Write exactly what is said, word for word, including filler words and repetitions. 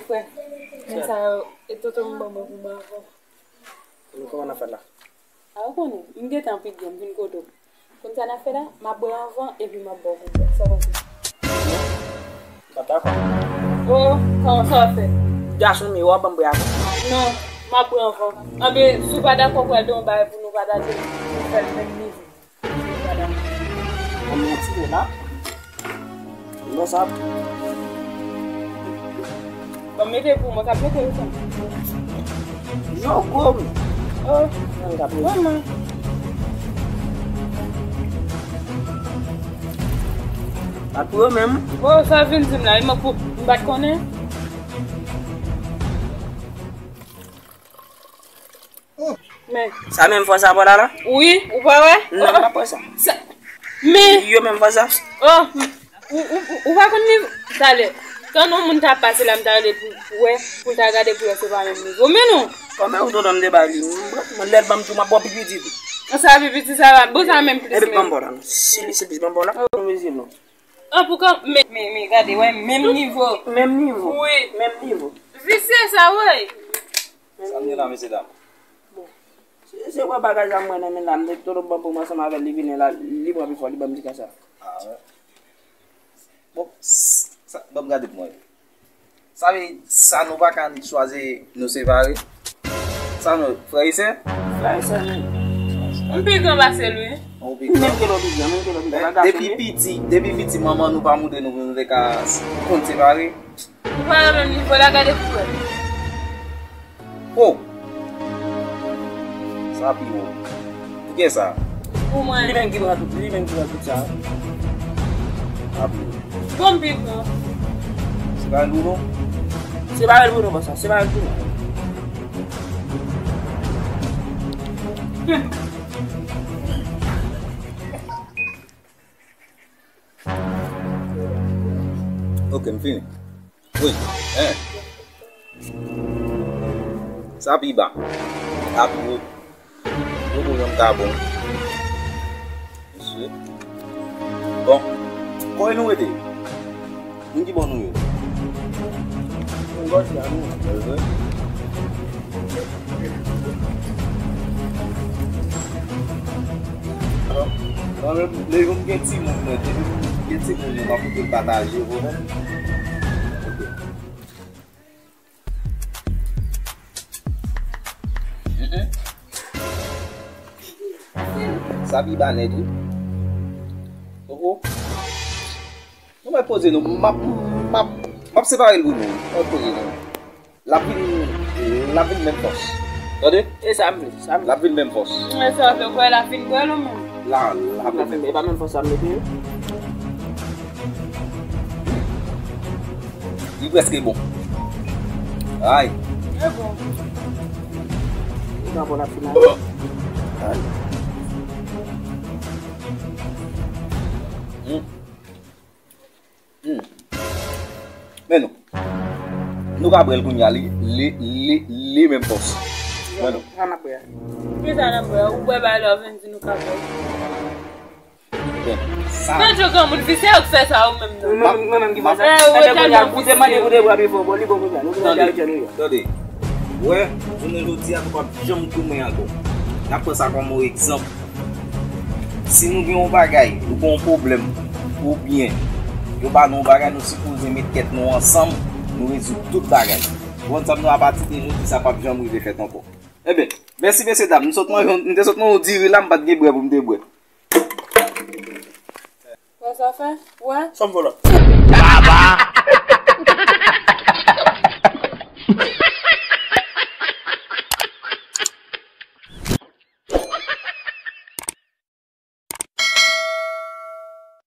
Frè, men sa yo, e tonton m ban mwen pou m avan. Kòman n ap fè la? A, ou konnen, m gentan pi byen, m vin kote w. Konn sa n ap fè la? M ap bwè anvan, epi m ap ba w pou bwè. Sa w panse? M p ap dakò. O, kòman sa w ap fè? Gason m ye, w ap ban m bwè avan. Non, m ap bwè anvan. Anben, si w pa dakò, pral gen yon bagay pou nou pataje, nou fè l menm nivo. Bon, mwen tire la. Bon, sa. Bon, mete pou mwen, k ap mete ou sa. Yo, gwo, wi. Oh, mwen k ap mete. Manman. Pa pou yo menm. Oh, sa vin di m la, e mwen pou m pa t konnen. Men. Sa menm fwa sa pa la la? Wi, ou pa wè? Non, m pa wè sa. Sa, men. Yo menm fwa sa. Oh, ou, ou, ou, ou pa konn nivo. Talè, kan yon moun ta pase la, m ta rele pou, pou wè, pou l ta gade pou wè se pa menm nivo. Men non. Kòman ou tonton m te ba li? Mwen lè l ban m tou, m ap ba w pi piti tou. Sa pi piti, sa va. Bon, sa menm plis. Epi ban m ba w la, non. Si li se plis, ban m ba w la. Oh. Mezye non. An, pou kan, men, men, men, gade, wè, menm nivo. Menm nivo. Wi. Menm nivo. Visye sa, wi. Sa m gen la, mesye dam? Bon. Se, se wè bagay la mwen nan men la, m te tonton ban pou mwen ansanm avè l, li vini la, li pran pi fò, li ban m ti kasa. Ah, wè. Bon, s-, sa, ban m gade pou mwen. Sa vle di, sa nou pa ka chwazi nou separe? Sa nou, frè e sè? Frè e sè, wi. M pi gran pase l, wi. Ou pi gran. Menm ke lè w pi gran, menm ke lè w pi gran, pa gason li ye. Depi piti, depi piti, manman nou pa montre nou pou nou te ka s-, konn separe. Ou pa nan menm nivo la, gade pou wè. Oh! Sa pi wo. Poukisa? Pou mwen. Li menm ki pran tout, li menm ki pran tout sa. Sa pi wo. Bon, m pi gran. Se pa Bruno? Se pa Bruno, pa sa. Se pa Bruno. Ok, m fini. Wi, en. Sa pi ba. Sa pi wo. Yo pou yon kabon. Mesye. Bon. Kote nou rete? Moun ki bò nou yo? Moun gòch la, nou. Mwen menm, lè m gen timoun mwen, depi m gen timoun mwen, m ap oblije pataje, ou konprann? Ok. Mm-mm. Sa pi ba nèt, wi. Oh, oh. Nou mèt poze nou. M ap, m ap, m ap separe l pou nou. Mèt poze nou. L ap vin, l ap vin menm fòs. Tande? E sa m vle, sa m vle. L ap vin menm fòs. E sa w vle, kwè l ap vin kwè nou menm. La, l ap vin menm. E pa menm fòs sa m mete yo. Li prèske bon. Ay. E bon. Li pa bon la final. Ay. Hmm. Hmm. Men nou. Nou ka bwè l kounye a, li, li, li, li menm fòs. Men nou. Sa n ap bwè a? Kisa n ap bwè a? Ou bwè bagay la, ou vin di nou ka bwè. Bon, sa. Nan djòl granmoun, vi se yo k fè sa yo menm nan. Mwen menm, mwen menm ki fè sa. Eh, ou tèlman visye. Ou te mande pou te bwè bifò, bon, li bon kounye a. Nou vin al chèche nou yo. Tande. Wè, jounen jodi a, nou p ap janm goumen ankò. N ap pran sa kòm yon egzanp. Si nou gen yon bagay, nou gen yon pwoblèm, oubyen yo ba nou yon bagay, nou sipoze met tèt nou ansanm, nou rezoud tout bagay. Ou konn sa m di w, apati de jodi, sa p ap janm rive fèt ankò. Enben, mèsi mesye dam, m sot nan yon, m te sot nan yon diri la, m pa t gen bwè pou m te bwè. Wè sa w fè? Wè? Sa m fè la? Baba!